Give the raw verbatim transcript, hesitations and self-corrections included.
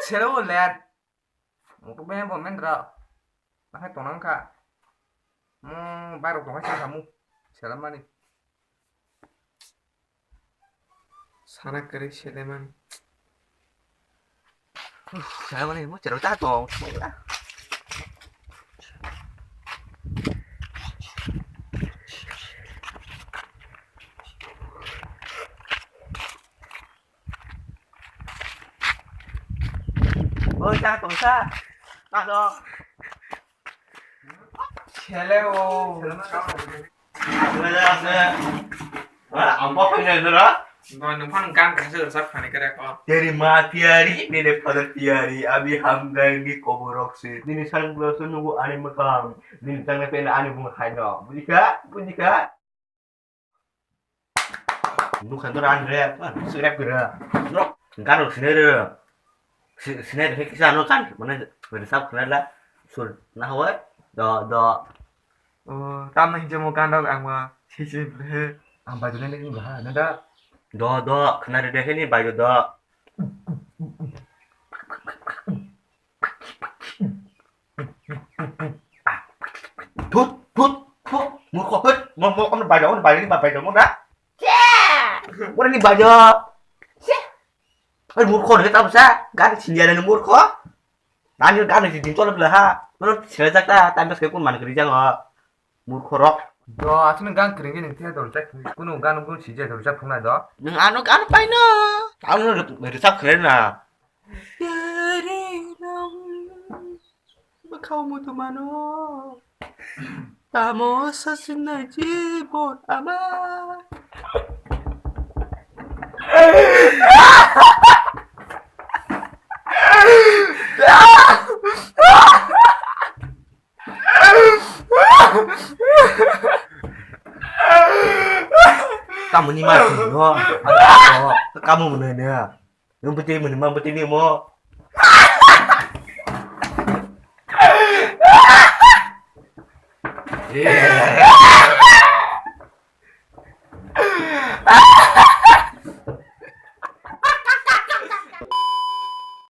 Selo ler. Mutu be bo mendra. Ahai tonang kha. Hmm, bairok tongai sa kamu. Selam mani. Sana kwrwi selemani. Uff, saya mana mau cerita dong. Oi, sa tong sa. Tado. Sele o. Ang pa phai nai dora. Ba nung phang gang kasa rwchap khani kare ko. Teri ma piyari, nini father piyari, abi hamdai ni koborok se. Nini sunglass nugo ani mwkang. Nini tangna pena ani bung hai no. Bujikha? Bujikha? Nukha dora ani rap, ah, se rap kira. Dora, gano sinai re. Si-, sinai re kisa no kan, mane, mane sab khna la. Sur, na hoi. Do, do. O, tamna hinje mo gandok ang ma sisi ble. Ang bai dune ni ha, nanda. Do, do, khna re de ni bai do. Thut, thut, thut, murkho, thut. Mo, mo, mo, bai do, mo, bai do, bai do, mo na. Mo ni bai do. Oi, murkho re ta bsa, gan sinjana ni murkho. Nani gan si din cholo bla ha. Mo sele jak ta, time pass ke kun man kri jang o. Murkhorok. Do, aswkno gan kwrwngwi nung phiya dol jak, kunu gan kunu sijak dol jak phunai do. Nwng ano gan paino. Ano rwchap khwlai na. Yari nang bwkhao mutu mano. Tamo sasinai jibon ama. Tamoni ma twi no. Kamu mwnwi ne. Nung bwtwi mwnwi ma bwtwi ni mo.